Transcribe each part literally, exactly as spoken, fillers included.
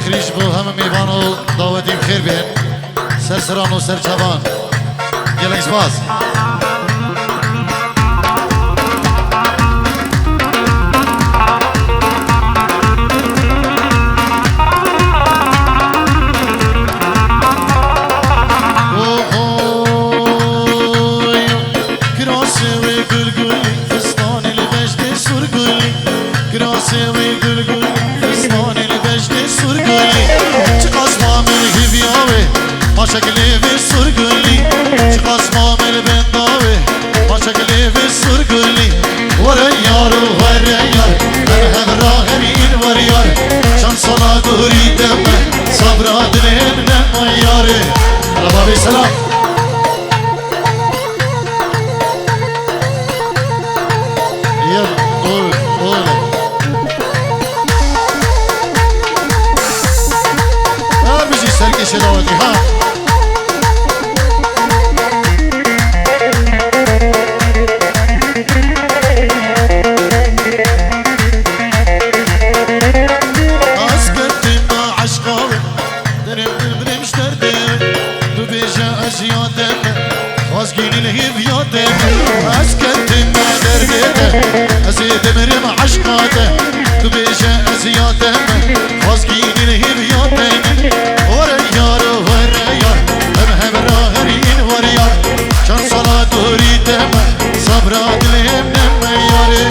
Ji bo hemû mêvan û dawetî bi xêr bên. Serseran û serçavan. Gelek spas. Ohoy, kirasê wê gul gulî, fistanê li beşdê sur gulî. Kirasê wê gul gulî, fistanê li beşdê sur gulî. Çiqas ma min hîviya wê, paşek lê vê sur gulî. Çiqas ma min benda wê, paşek lê vê sur gulî. Were yar û were yar, em hevra herîn wer yar. Çend sala gorî de me, sabra dilê min nema yarê. Ala babê selam. Yel, ol, ol. Her bijî serkêşê dawetî, ha. Ez ketime eşqa we, derê min birêm ji derdê we. Tu bêje ez ya te me, xwazgînî li hêviya te me. Ez ketime derdê te, ez ê dimirim eşqa te. Tu bêje ez ya te me, xwazgînî li hêviya te me. Were yar, were yar, em hevra herîn wer yar. Çend sala gorî te me, sabra dilê min nema yarê.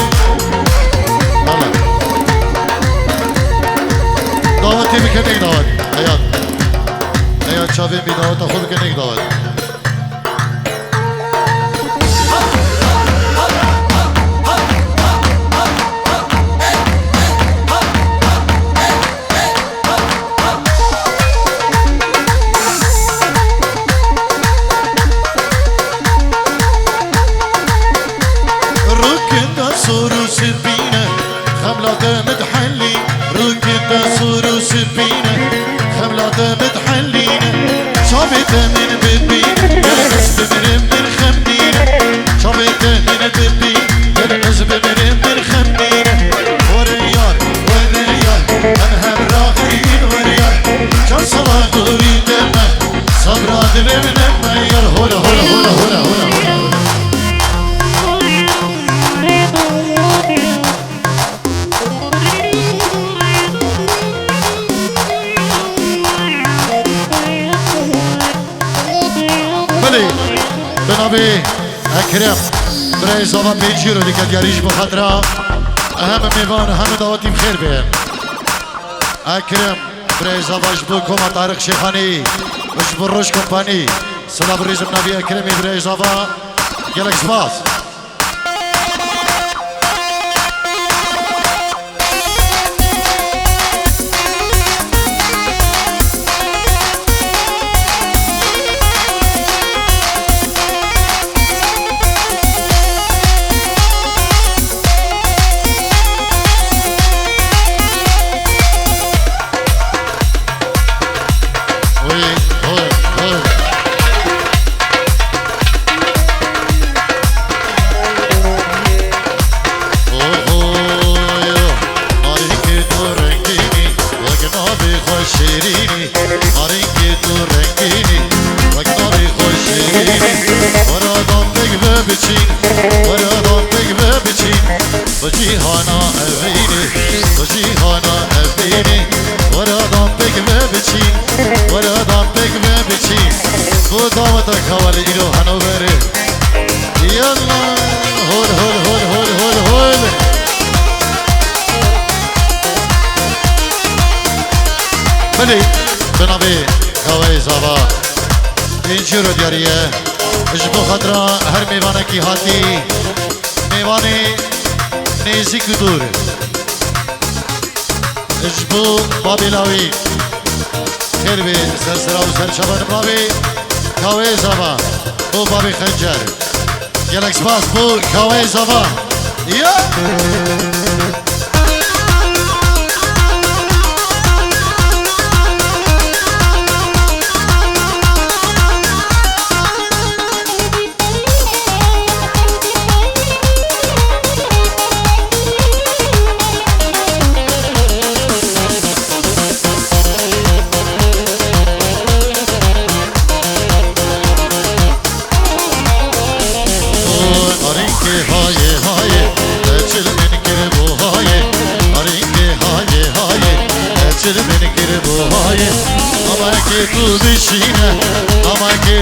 Dawetê bike nêk dawet. Heyat. Heyat çavên bî daweta xwe bike nêk dawet. Rûkên de sor û spî ne, xemla te min dihelî. Rûkên te sor û spî ne, xemla te min dihelîne. Çavê te min bibîne, gel ez bimirim min xem nîne. Çavê te min bibîne, gel ez bimirim min xem nîne. Were yar, were yar, em hevra herîn wer yar. Çend sala gorî te me, sabra dilê min nema yar. Hola, hola, hola, hola, hola, hola. Belê, bi navê Ekrem, birayê zava pêncî euro dike diyarî ji bo xatira hemî mêvan, hemî dawetî bi xêr bên. Ekrem, birayê zava ji bo Koma Tariq Şêxanî, ji bo Roj Kompanî, silav û rêz bi navê Ekremê birayê zava, gelek spas. Oho, narînkê tu rengînî, wek navê xwe şêrînî. Narînkê tu rengînî, wek navê xwe şêrînî. Were dan pêk ve biçîn, were dan pêk ve biçîn. Bi cîhana evînî, bi cîhana evînî. Were dan pêk ve biçîn, were dan pêk ve biçîn. Bu daweta kawalî îro henoverê. Yalla, hol, hol, hol, hol, hol, hol. Belê, bi navê Kawayê Zava. Pêncî euro diyarî ye. Ji bo xatira her mêvanekî hatî. Mêvanê nêzîk û dûr. Ji bo babê lawî. Xêr be, ser sera û ser çava nimravê. Kawê Zava. Bo babê Xencer. Gelek spas bo Kawê Zava. Ya!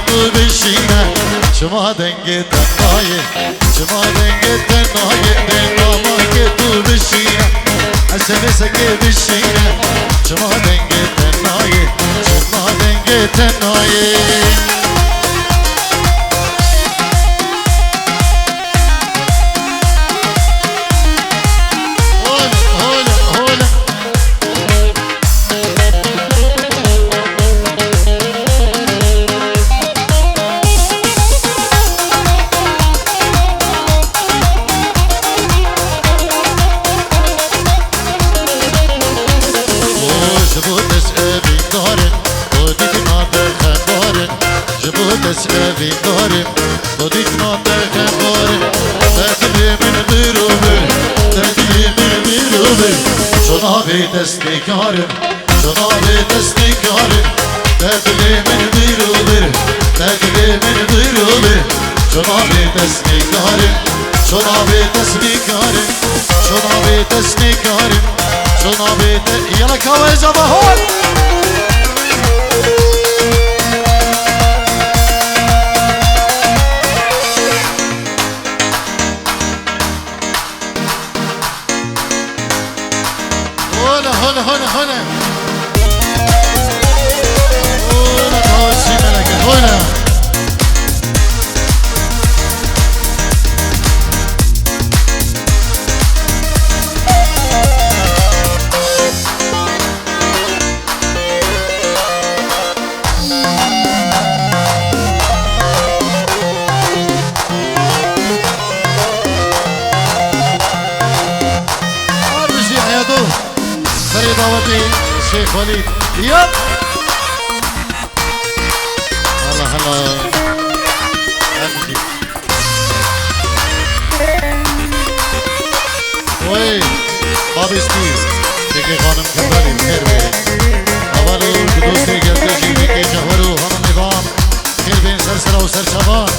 Tu bişîne, çima dengê te nayê, çima dengê te nayê, dê namahkê tu bişîne, S M S'ekê bişîne, çima dengê te nayê, çima dengê te nayê. Hol, hol, hol. Ji bo dest evîndarin, bo dîtina te xembarin. Ji bo dest evîndarin, bo dîtina te xembarin. Te dilê min bir û bir, te dilê min bir û bir. Çona bê destê karin. Çona bê destê karin, te dilê min bir û bir, te dilê min bir û bir. Çona bê destê karin, çona bê destê karin, çona bê destê karin, çona bê de-, yala kawa ez ava hol. Hole, hole, hole, hole. Hole, tavşî meleke, hole. Ar bijî Heyado. Serê dawetê Şêx Welîd. Yap. Hela, hela. Her bijî. Oy, babê Steve, Kekê xanim Kemalî, xêr be. Heval û dostê geldeşî Kekê Cehwer û hemû mêvan, xêr bên ser sera û ser çavan.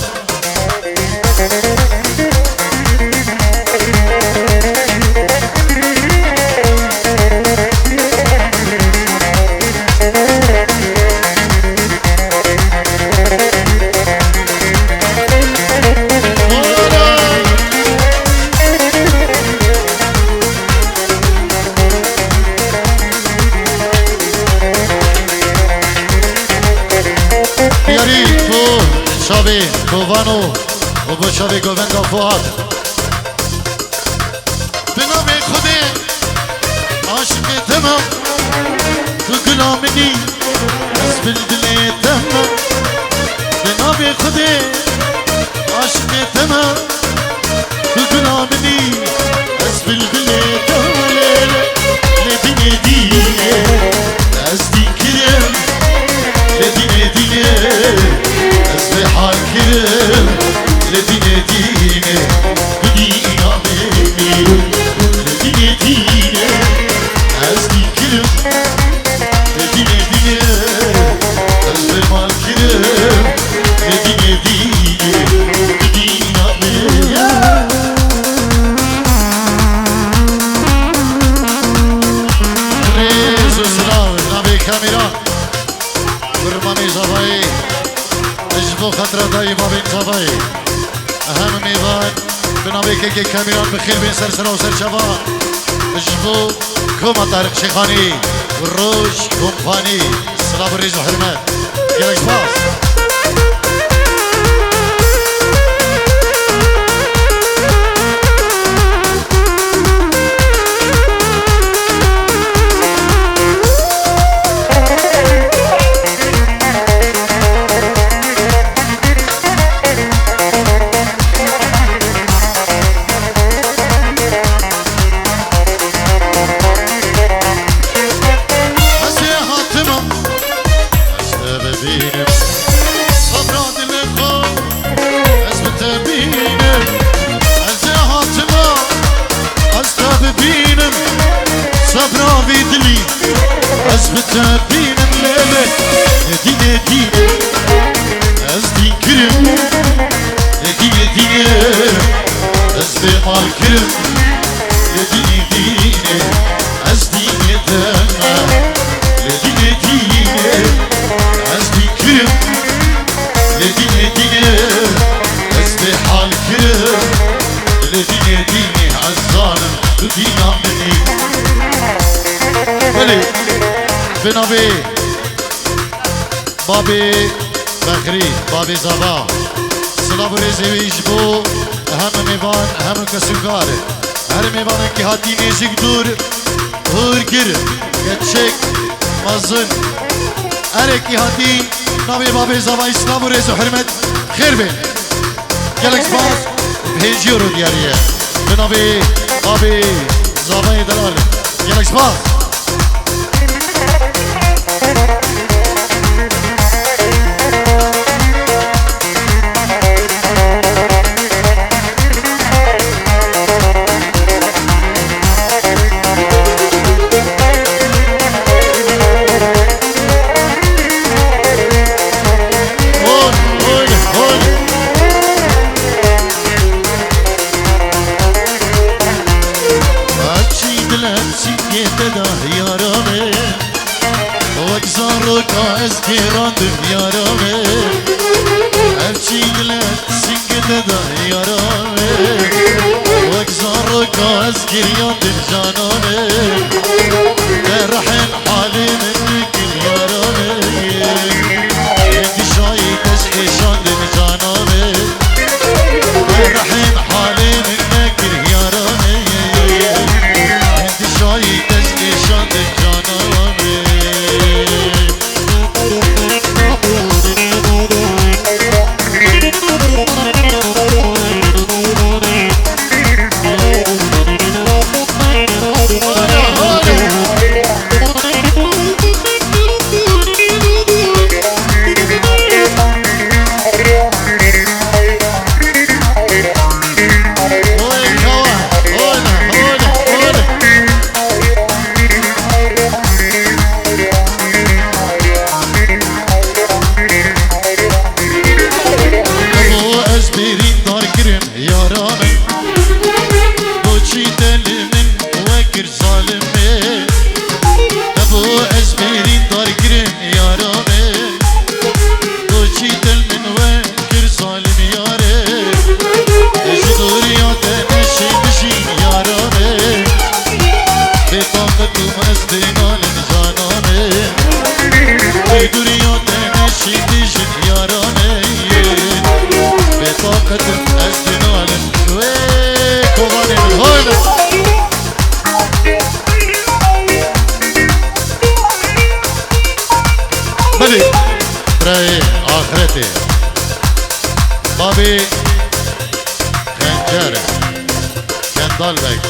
Yarî bo çavê Govano û bo çavê Govenda Fuat. Bi navê Xwedê aşiqê te me, tu gula min î, ez bilbilê te me. Bi navê Xwedê aşiqê te me, tu gula min î, ez bilbilê te me. Lê, lê, lê dînê dînê, ez dîn kirim. Lê dînê dînê, ez bê hal kirim. Lê dînê dînê, bi dîna min î. Lê dînê dînê, ez dîn kirim. Lê dînê dînê, ez bê mal kirim. Lê dînê dînê, bi dîna min î. Rêz û silav, navê kamera. Kurbanê Zavayê, ji bo xatira dayê babên Zavayê. Hemû mêvan, bi navê Kekê Kamîran bi xêr bên ser sera û ser çava. Ji bo Koma Tarîq Şêxanî, Roj Kompanî, silav û rêz û hurmet. Gelek spas. Ez ê hatima, ez te bibînim. Sabra dilê xwe, ez bi te bînim. Ez ê hatima, ez te bibînim. Sabra vî dilî, ez bi te bînim. Lê, lê, lê dînê dînê, ez dîn kirim. Lê dînê dînê, ez bê mal kirim. Lê dînê dînê, ez dînê te me. Lê dînê dînê, ez dîn kirim. Bi navê babê Bexrî, babê Zava. Silav û rêzê wî ji bo hemû mêvan, hemû kesûkar. Her mêvanekî hatî nêzik dûr, hûrgir, keçik, mezin. Erekî hatî navê babê Zavayî silav û rêz û hurmet xêr bên. Gelek spas. Hêjî ro diyarî ye. Bi navê babê Zavayê delal. Gelek spas. Hol, hol, hol. Her çî dile çîkê te da yara min. Wek zaroka ez gêrandim yara min. Her çî dile çîkê te da yara min. Wek zaroka ez giryandim cana min. Te rehên halê min dikin yara min. Êdî şayî te ji kêşandin cana min. Te rehên halê min nekir yara min. Êdî şayî te ji kêşandin cana min. Bo ez bêrîndar kirim yara min. Bo çî te li min wekir zalimê. Bo ez bêrîndar kirim yara min. Bo çî te li min wekir zalim yare. Ji doriya te neşê bijî yara min. Bê taqet û ez dê nalim cana min. Bê dûriya te neşî dijî yara me. Bê taqet im ez dê nalim. Wê kovanê min, hoy be. Belê. Birayê axretê. Babê Xencer. Kendal Beg.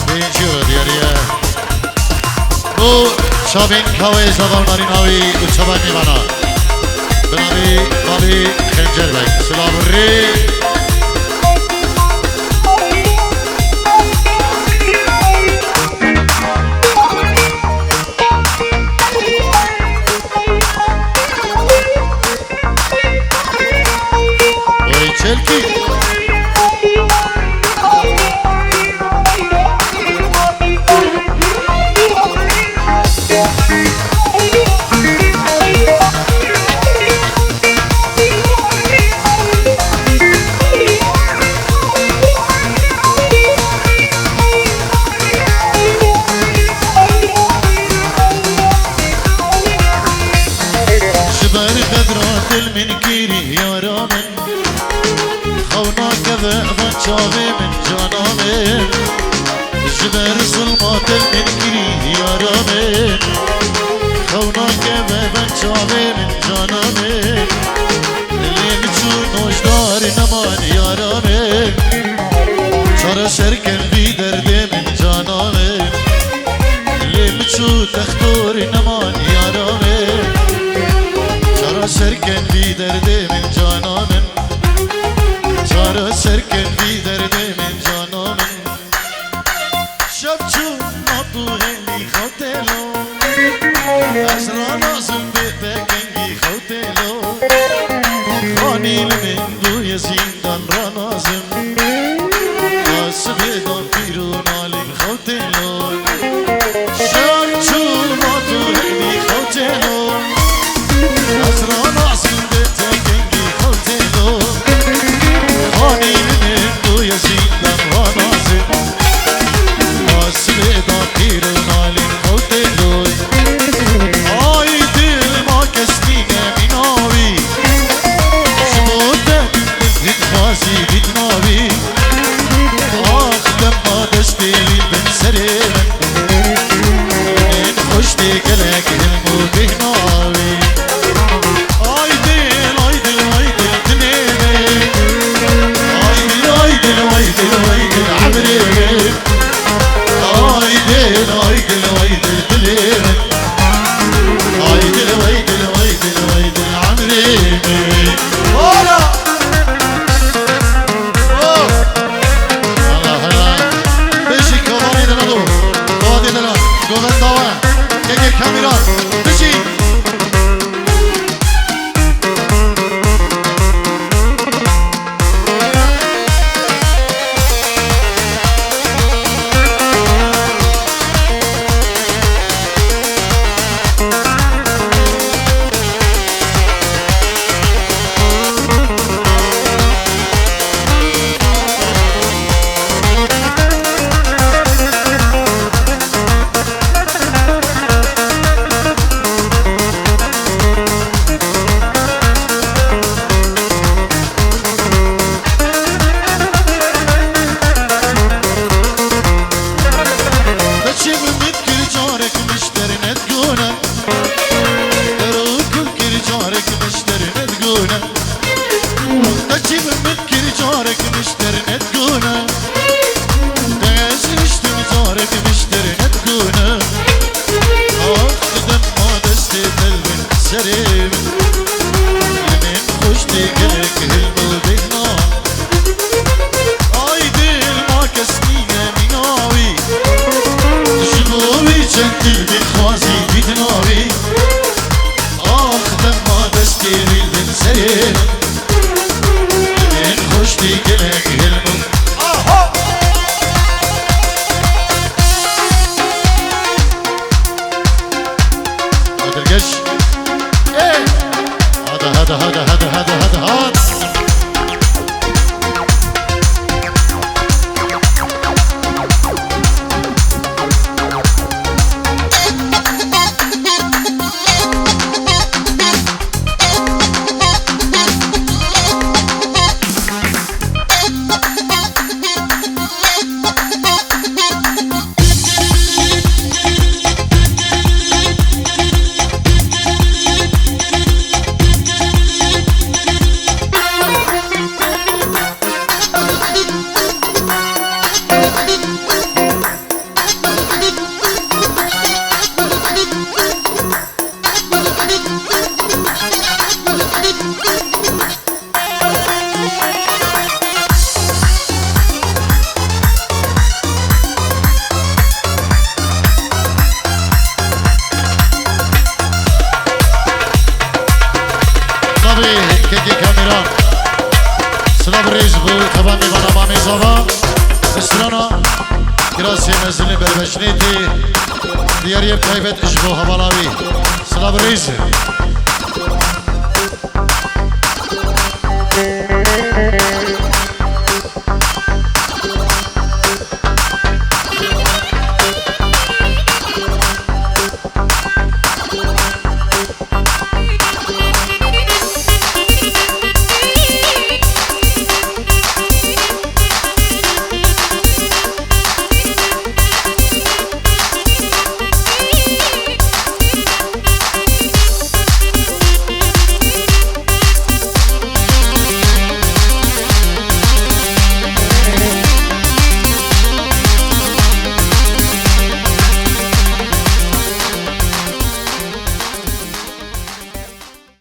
Birinci euro diyarıya. Bu çabin kavayê zavalnarî navî û çaba nêvana. Bi navê Babê Xencer Beg. Silav rê. Oy çelkî. Ji ber qedra dil min kirî yara min. Xew nakeve van çavê min cana min. Ji ber zilma dil min kirî yara min. Xew nakeve van çavê min cana min. Lê min çû nojdar neman yara min. Çareser ken vî derdê min cana min. Lê min çû textor neman yara min. Çareser ken vî derdê min cana min. Çareser ken vî derdê min cana min. Şev çû ma tu hêlî xew têlo. Ez ranazim bê te kengî xew têlo. Xanî li min bûye zîndan ranazim. Ez sibê dan pîr û nalî xew têlo. Şev çû ma tu hêlî xew têlo. Ez ranazim bê te kengî xew têlo. Xanî li min bûye zîndan ranazim. Ez sibê dan pîr û nalî xew têlo. Navî, ax dema destê wî bin serê min. Min xweş tê gelek hilm û bêhnavî. Ay dil, ay dil, ay dil, dilê min. Ay dil, ay dil, ay dil, ay dil, emrê min. Ay dil, ay dil, ay dil, dilê min. Ay dil, ay dil, ay dil, ay dil, emrê min. Ola! Oh! Allah Allah. Bijî Kobanê de nado. Kobanê de la. Govenda we. Kekê Kamîran. Bijî. Deçî min kir carek mişter nedgone. Dero kul kir carek mişter nedgone. Deçî min kir carek mişter nedgone. Dez niştim carek mişter nedgone. Ah, dema destê telvin serê min. Min xweş tê gelek hilm û bêhna. Ay dil ma kes nîne mîna wî. Ji bo wî çend dil bixwazî dîtina wî. Ax dema destê wî bin serê min. Min xweş tê gelek hilm û. Aha! Qadirgeş. Ê! Hadi, hadi, hadi. Silavê kekê Kamîran. Silav rêz bo xebatê vana mamê zava. Strana kirasê mezilê berbeşnê tê. Diyariyê taybet ji bo hevala wî. Silav rêz.